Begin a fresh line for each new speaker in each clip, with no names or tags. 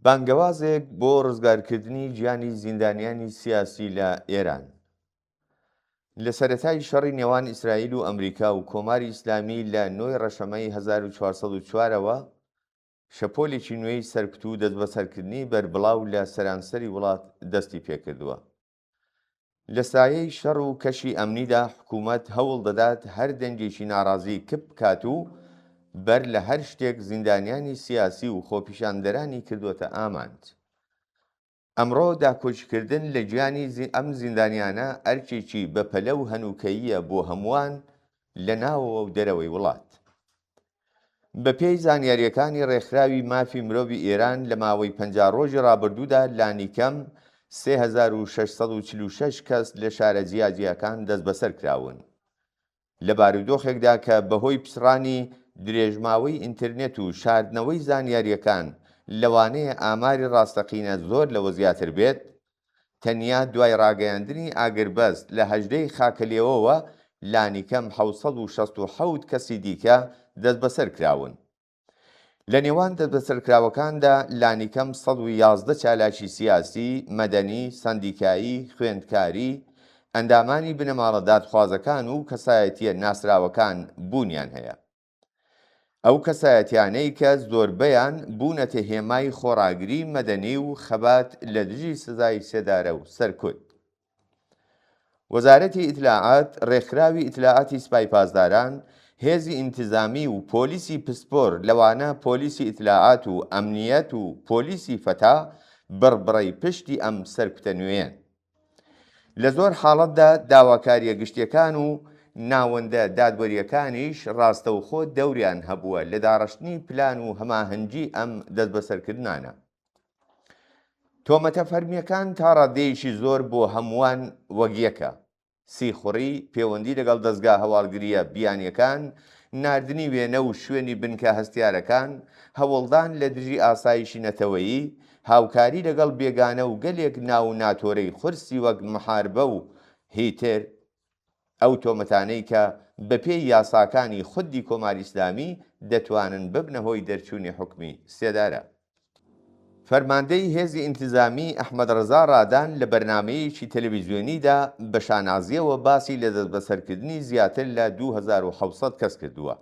بانگەوازێک بۆ ڕزگارکردنی گیانی زیندانیانی سیاسی لە ئێران. لە سەرەتای شەڕی نێوان ئیسرائیل و ئەمریکا و کۆماری ئیسلامی لە نۆی ڕەشەمەی 1404 ەوە، شەپۆلێکی نوێی سەرکوت و دەستبەسەرکردنی بەربڵاو لە سەرانسەری وڵات دەستی پێکردووە. لە سایەی شەڕ و کەشی ئەمنیدا حکوومەت هەوڵ دەدات هەر دەنگێکی ناڕازی کپ بکات و بەر لە هەر شتێک زیندانیانی سیاسی و خۆپیشاندەرانی کردووەتە ئامانج. ئەمڕۆ داکۆکیکردن لە گیانی ئەم زیندانیانە ئەرکێکی بەپەلە و هەنووکەییە بۆ هەمووان لە ناوەوە و دەرەوەی وڵات. بەپێی زانیارییەکانی ڕێکخراوی مافی مرۆڤی ئێران لە ماوەی 50 ڕۆژی ڕابردوودا لانیکەم 3646 کەس لە شارە جیاجیاکان دەستبەسەر کراون. لە بارودۆخێکدا کە بەهۆی پچڕانی درێژماوەی ئینترنێت و شاردنەوەی زانیارییەکان لەوانەیە ئاماری ڕاستەقینە زۆر لەوە زیاتر بێت، تەنیا دوای ڕاگەیاندنی ئاگربەست لە 18 ی خاکەلێوەوە لانیکەم 767 کەسی دیکە دەستبەسەر کراون. لە نێوان دەستبەسەرکراوەکاندا لانیکەم 111 چالاکی سیاسی، مەدەنی، سەندیکایی، خوێندکاری، ئەندامانی بنەماڵە دادخوازەکان و کەسایەتییە ناسراوەکان بوونیان هەیە. ئەو کەسایەتیانەی کە زۆربەیان بوونەتە هێمای خۆڕاگری مەدەنی و خەبات لە دژی سزای سێدارە و سەرکوت. وەزارەتی ئیتلاعات، ڕێکخراوی ئیتلاعاتی سپای پاسداران، هێزی ئینتزامی و پۆلیسی پسپۆر لەوانە پۆلیسی ئیتلاعات و ئەمنییەت و پۆلیسی فەتا بڕبڕەی پشتی ئەم سەرکوتە نوێیەن. لە زۆر حاڵەتدا داواکارییە گشتییەکان و ناوەندە دادوەرییەکانیش ڕاستەوخۆ دەوریان هەبووە لە داڕشتنی پلان و هەماهەنگی ئەم دەستبەسەرکردنانە. تۆمەتە فەرمییەکان تا ڕاددەیەکی زۆر بۆ هەمووان وەک یەکە، سیخوڕی، پێوەندی لەگەڵ دەزگا هەواڵگرییە بیانییەکان، ناردنی وێنە و شوێنی بنکە هەستیارەکان، هەوڵدان لە دژی ئاسایشی نەتەوەیی، هاوکاری لەگەڵ بێگانە و گەلێک ناو و ناتۆرەی قورسی وەک محاربە و هیتر، ئەو تۆمەتانەی کە بەپێی یاساکانی خودی کۆماری ئیسلامی دەتوانن ببنە هۆی دەرچوونی حوکمی سێدارە. فەرماندەی هێزی ئینتزامی ئەحمەد ڕەزا ڕادان لە بەرنامەیەکی تەلەویزیۆنیدا بە شانازییەوە باسی لە دەستبەسەرکردنی زیاتر لە 2700 کەس کردووە.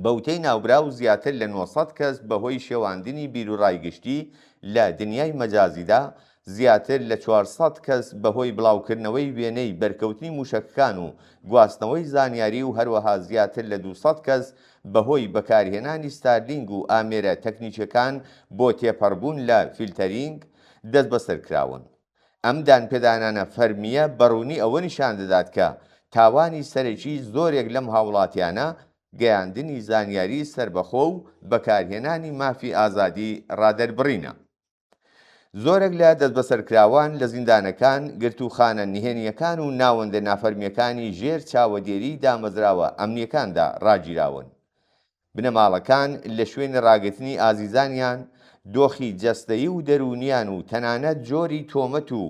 بە وتەی ناوبراو زیاتر لە 900 کەس بەهۆی شێواندنی بیروڕای گشتی لە دنیای مەجازیدا، زیاتر لە 400 کەس بەهۆی بڵاوکردنەوەی وێنەی بەرکەوتنی مووشەکەکان و گواستنەوەی زانیاری و هەروەها زیاتر لە 200 کەس بەهۆی بەکارهێنانی ستارلینک و ئامێرە تەکنیکیەکان بۆ تێپەڕبوون لە فیلتەرینگ، دەستبەسەرکراون. ئەم دانپێدانانە فەرمییە بەڕوونی ئەوە نیشان دەدات کە تاوانی سەرەکی زۆرێک لەم هاوڵاتیانە گەیاندنی زانیاری سەربەخۆ و بەکارهێنانی مافی ئازادی ڕادەربڕینە. زۆرێک لە دەستبەسەرکراوان لە زیندانەکان، گرتووخانە نهێنییەکان و ناوەندە نافەرمییەکانی ژێر چاوەدێریی دامەزراوە ئەمنییەکاندا ڕاگیراون. بنەماڵەکان لە شوێنی ڕاگرتنی ئازیزانیان، دۆخی جەستەیی و دەروونیان و تەنانەت جۆری تۆمەت و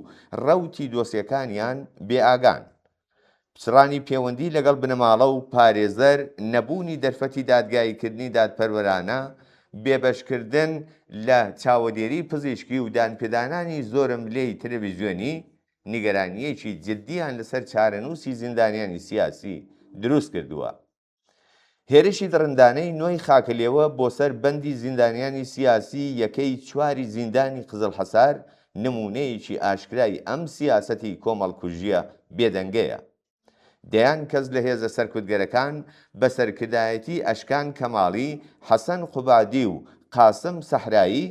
ڕەوتی دۆسیەکانیان بێئاگان. پچڕانی پێوەندی لەگەڵ بنەماڵە و پارێزەر، نەبوونی دەرفەتی دادگاییکردنی دادپەروەرانە، بێبەشکردن لە چاوەدێری پزیشکی و دانپێدانانی زۆرەملێی تەلەڤیزیۆنی، نیگەرانییەکی جددییان لەسەر چارەنووسی زیندانیانی سیاسی دروست کردووە. هێرشی دڕندانەی نۆی خاکەلێوە بۆ سەر بەندی زیندانیانی سیاسی یەکەی چواری زیندانی قزڵحەسار نموونەیەکی ئاشکرای ئەم سیاسەتی کۆمەڵکوژییە بێدەنگەیە. دەیان کەس لە هێزە سەرکوتگەرەکان بە سەرکردایەتی ئەشکان کەماڵی، حەسەن قوبادی و قاسم سەحرایی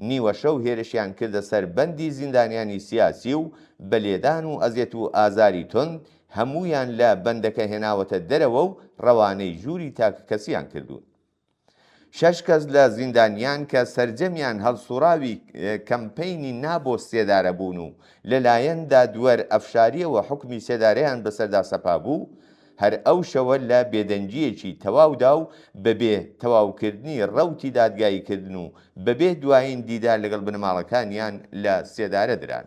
نیوەشەو هێرشیان کردە سەر بەندی زیندانیانی سیاسی و بە لێدان و ئەزێت و ئازاری توند هەموویان لە بەندەکە هێناوەتە دەرەوە و ڕەوانەی ژووری تاکەکەسیان کردوون. شەش کەس لە زیندانیان کە سەرجەمیان هەڵسوڕاوی کەمپەینی نا بۆ سێدارە بوون و لەلایەن دادوەر ئەفشارییەوە حوکمی سێدارەیان بەسەردا سەپابوو، هەر ئەو شەوە لە بێدەنگییەکی تەواودا و بەبێ تەواوکردنی ڕەوتی دادگاییکردن و بەبێ دوایین دیدار لەگەڵ بنەماڵەکانیان لە سێدارە دران.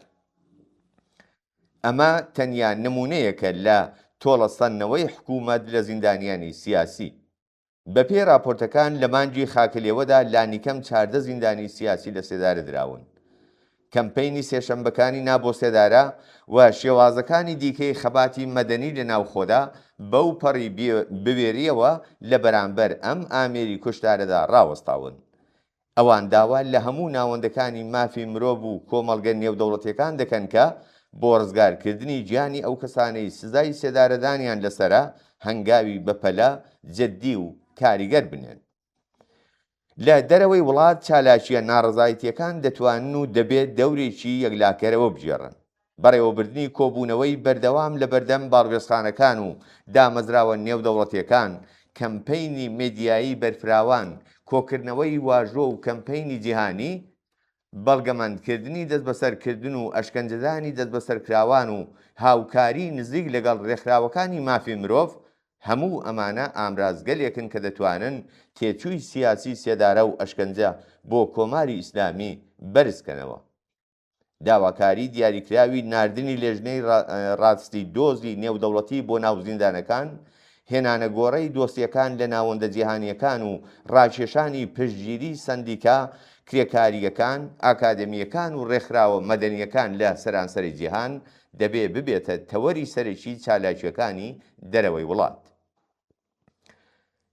ئەمە تەنیا نموونەیەکە لە تۆڵەسەندنەوەی حکوومەت لە زیندانیانی سیاسی. بەپێی ڕاپۆرتەکان لە مانگی خاکەلێوەدا لانیکەم 14 زیندانی سیاسی لە سێدارە دراون. کەمپەینی سێشەنبەکانی نا بۆ سێدارە و شێوازەکانی دیکەی خەباتی مەدەنی لە ناوخۆدا بەو پەڕی بوێرییەوە لە بەرامبەر ئەم ئامێری کوشتارەدا ڕاوەستاون. ئەوان داوا لە هەموو ناوەندەکانی مافی مرۆڤ و کۆمەڵگە نێودەوڵەتییەکان دەکەن کە بۆ ڕزگارکردنی گیانی ئەو کەسانەی سزای سێدارەدانیان لەسەرە هەنگاوی بەپەلە، جددی و کاریگەر بنێن. لە دەرەوەی وڵات چالاکییە ناڕەزایتییەکان دەتوانن و دەبێت دەورێکی یەکلاکەرەوە بگێڕن. بەڕێوەبردنی کۆبوونەوەی بەردەوام لەبەردەم باڵوێزخانەکان و دامەزراوە نێودەوڵەتییەکان، کەمپەینی مێدیایی بەرفراوان، کۆکردنەوەی واژۆ و کەمپەینی جیهانی، بەڵگەمەندکردنی دەستبەسەرکردن و ئەشکەنجەدانی دەستبەسەرکراوان و هاوکاریی نزیک لەگەڵ رێکخراوەکانی مافی مرۆڤ، هەموو ئەمانە ئامرازگەلێکن کە دەتوانن تێچووی سیاسی سێدارە و ئەشکەنجە بۆ کۆماری ئیسلامی بەرز کەنەوە. داواکاری دیاریکراوی ناردنی لێژنەی ڕاستی دۆزی نێودەوڵەتی بۆ ناو زیندانەکان، هێنانەگۆڕێی دۆسیەکان لە ناوەندە جیهانییەکان و ڕاکێشانی پشتگیری سەندیکا کرێکارییەکان، ئاکادمییەکان و ڕێکخراوە مەدەنییەکان لە سەرانسەری جیهان، دەبێ ببێتە تەوەری سەرەکی چالاکییەکانی دەرەوەی وڵات.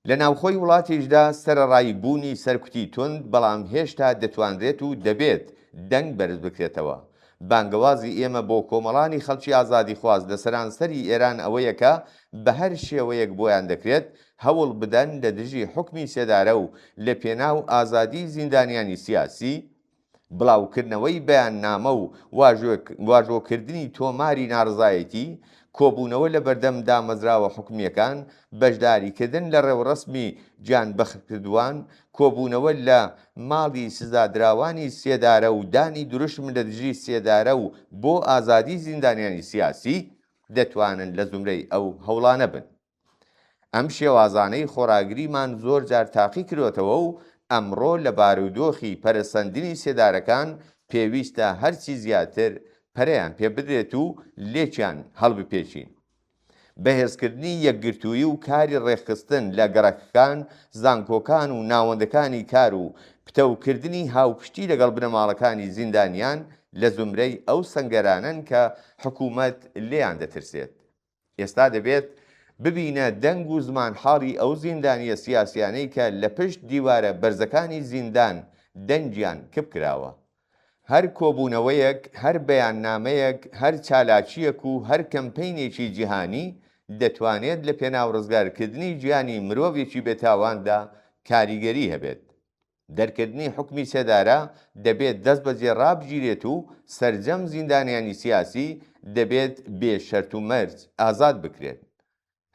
لە ناوخۆی وڵاتیشدا سەرەڕای بوونی سەرکوتی توند، بەڵام هێشتا دەتوانرێت و دەبێت دەنگ بەرز بکرێتەوە. بانگەوازی ئێمە بۆ کۆمەڵانی خەڵکی ئازادیخواز لە سەرانسەری ئێران ئەوەیە کە بە هەر شێوەیەک بۆیان دەکرێت هەوڵ بدەن لە دژی حوکمی سێدارە و لە پێناو ئازادیی زیندانیانی سیاسی، بڵاوکردنەوەی بەیاننامە و واژۆکردنی تۆماری ناڕەزایەتی، کۆبوونەوە لە بەردەم دامەزراوە حکومییەکان، بەشداریکردن لە ڕێوڕەسمی گیانبەختکردووان، کۆبوونەوە لە ماڵی سزادراوانی سێدارە و دانی دروشم لە دژی سێدارە و بۆ ئازادی زیندانیانی سیاسی، دەتوانن لە زومرەی ئەو هەوڵانە بن. ئەم شێوازانەی خۆڕاگریمان زۆر جار تاقی کرۆتەوە و ئەمڕۆ لە بارودۆخی پەرەسەندنی سێدارەکان پێویستە هەرچی زیاتر پەرەیان پێ بدرێت و لێکیان هەڵبپێچین. بەهێزکردنی یەکگرتوویی و کاری ڕێکخستن لە گەڕەکەکان، زانکۆکان و ناوەندەکانی کار و پتەوکردنی هاوپشتی لەگەڵ بنەماڵەکانی زیندانیان لە زومرەی ئەو سەنگەرانەن کە حکوومەت لێیان دەترسێت. ئێستا دەبێت ببینە دەنگ و زمانحاڵی ئەو زیندانییە سیاسیانەی کە لە پشت دیوارە بەرزەکانی زیندان دەنگیان کپ کراوە. هەر کۆبوونەوەیەک، هەر بەیاننامەیەک، هەر چالاکییەک و هەر کەمپەینێکی جیهانی دەتوانێت لە پێناو ڕزگارکردنی گیانی مرۆڤێکی بێتاواندا کاریگەری هەبێت. دەرکردنی حوکمی سێدارە دەبێت دەستبەجێ ڕابگیرێت و سەرجەم زیندانیانی سیاسی دەبێت بێ شەرت و مەرج ئازاد بکرێن.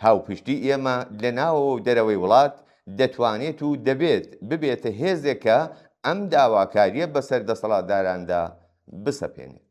هاوپشتی ئێمە لە ناوەوە و دەرەوەی وڵات دەتوانێت و دەبێت ببێتە هێزێک کە ئەم داواکارییە بەسەر دەسەڵاتداراندا بسەپێنێت.